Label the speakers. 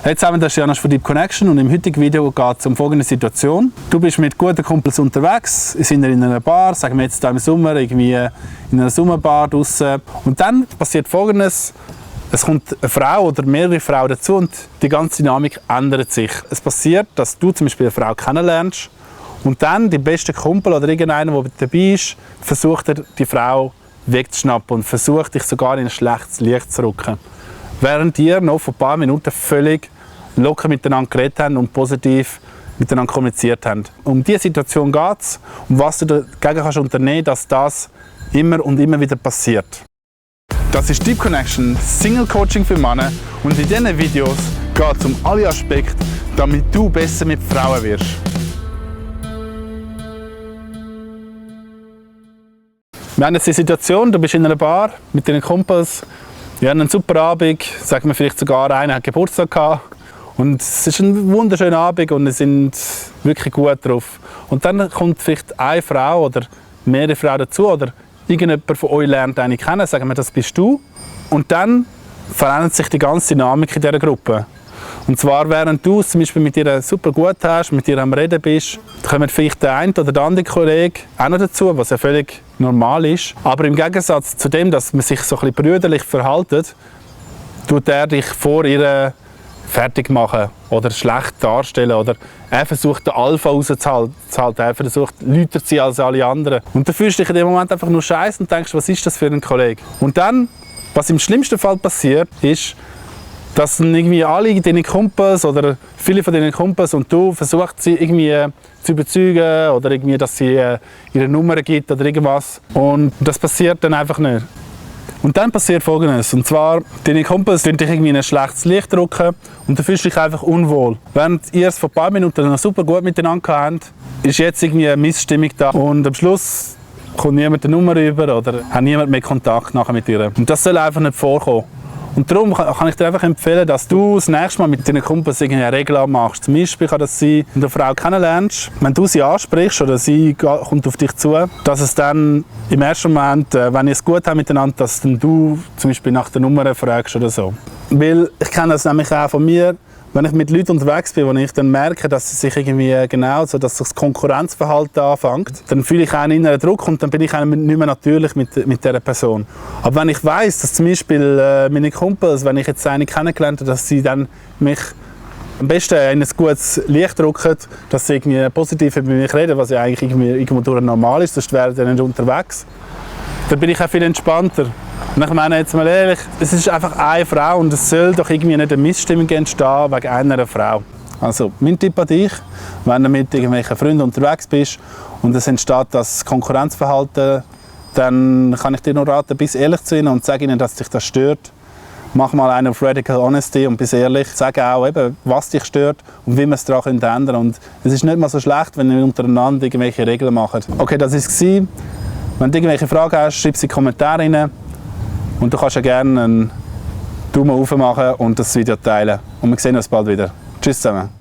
Speaker 1: Hey zusammen, das ist Janos von Deep Connection und im heutigen Video geht es um folgende Situation. Du bist mit guten Kumpels unterwegs, sind in einer Bar, sagen wir jetzt im Sommer, irgendwie in einer Sommerbar draussen. Und dann passiert Folgendes: Es kommt eine Frau oder mehrere Frauen dazu und die ganze Dynamik ändert sich. Es passiert, dass du zum Beispiel eine Frau kennenlernst und dann die beste Kumpel oder irgendeiner, der dabei ist, versucht die Frau wegzuschnappen und versucht dich sogar in ein schlechtes Licht zu rücken. Während ihr noch vor ein paar Minuten völlig locker miteinander geredet habt und positiv miteinander kommuniziert habt. Um diese Situation geht es und was du dagegen kannst unternehmen, dass das immer und immer wieder passiert. Das ist Deep Connection, Single Coaching für Männer, und in diesen Videos geht es um alle Aspekte, damit du besser mit Frauen wirst. Wir haben jetzt die Situation, du bist in einer Bar mit deinen Kumpels, wir haben einen super Abend, sagen wir vielleicht sogar einer hat Geburtstag gehabt. Und es ist ein wunderschöner Abend und wir sind wirklich gut drauf. Und dann kommt vielleicht eine Frau oder mehrere Frauen dazu oder irgendjemand von euch lernt eine kennen, sagen wir, das bist du. Und dann verändert sich die ganze Dynamik in dieser Gruppe. Und zwar, während du es zum Beispiel mit ihr super gut hast, mit ihr am Reden bist, kommt vielleicht der eine oder der andere Kollege auch noch dazu, was ja völlig normal ist. Aber im Gegensatz zu dem, dass man sich so ein bisschen brüderlich verhält, tut er dich vor ihr fertig machen oder schlecht darstellen. Oder er versucht, den Alpha rauszuhalten. Er versucht, lauter zu sein als alle anderen. Und du fühlst dich in dem Moment einfach nur scheiße und denkst, was ist das für ein Kollege? Und dann, was im schlimmsten Fall passiert, ist, dass dann irgendwie alle deine Kumpels oder viele von deinen Kumpels und du versucht sie irgendwie zu überzeugen oder irgendwie, dass sie ihre Nummer gibt oder irgendwas. Und das passiert dann einfach nicht. Und dann passiert Folgendes, und zwar, deine Kumpels drücken dich irgendwie in ein schlechtes Licht drücken und du fühlst dich einfach unwohl. Während ihr es vor ein paar Minuten noch super gut miteinander habt, ist jetzt irgendwie eine Missstimmung da und am Schluss kommt niemand die Nummer rüber oder hat niemand mehr Kontakt nachher mit ihr. Und das soll einfach nicht vorkommen. Und darum kann ich dir einfach empfehlen, dass du das nächste Mal mit deinen Kumpels eine Regel machst. Zum Beispiel kann das sein, wenn du eine Frau kennenlernst, wenn du sie ansprichst oder sie kommt auf dich zu, dass es dann im ersten Moment, wenn ihr es gut habt miteinander, dass dann du zum Beispiel nach der Nummer fragst oder so. Weil ich kenne das nämlich auch von mir, wenn ich mit Leuten unterwegs bin, wo ich dann merke, dass sie sich irgendwie genau so, dass das Konkurrenzverhalten anfängt, dann fühle ich einen inneren Druck und dann bin ich nicht mehr natürlich mit dieser Person. Aber wenn ich weiss, dass zum Beispiel meine Kumpels, wenn ich jetzt eine kennengelernt habe, dass sie dann mich am besten in ein gutes Licht drücken, dass sie irgendwie positiv über mich reden, was ja eigentlich irgendwo durch normal ist, sonst wären sie nicht unterwegs, dann bin ich auch viel entspannter. Und ich meine jetzt mal ehrlich, es ist einfach eine Frau und es soll doch irgendwie nicht eine Missstimmung entstehen wegen einer Frau. Also mein Tipp an dich, wenn du mit irgendwelchen Freunden unterwegs bist und es entsteht das Konkurrenzverhalten, dann kann ich dir nur raten, bist ehrlich zu ihnen und sag ihnen, dass dich das stört. Mach mal einen auf Radical Honesty und bist ehrlich. Sag auch, eben, was dich stört und wie man es daran ändern kann. Und es ist nicht mal so schlecht, wenn wir untereinander irgendwelche Regeln machen. Okay, das war es. Wenn du irgendwelche Fragen hast, schreib sie in die Kommentare rein. Und du kannst ja gerne einen Daumen hoch machen und das Video teilen. Und wir sehen uns bald wieder. Tschüss zusammen.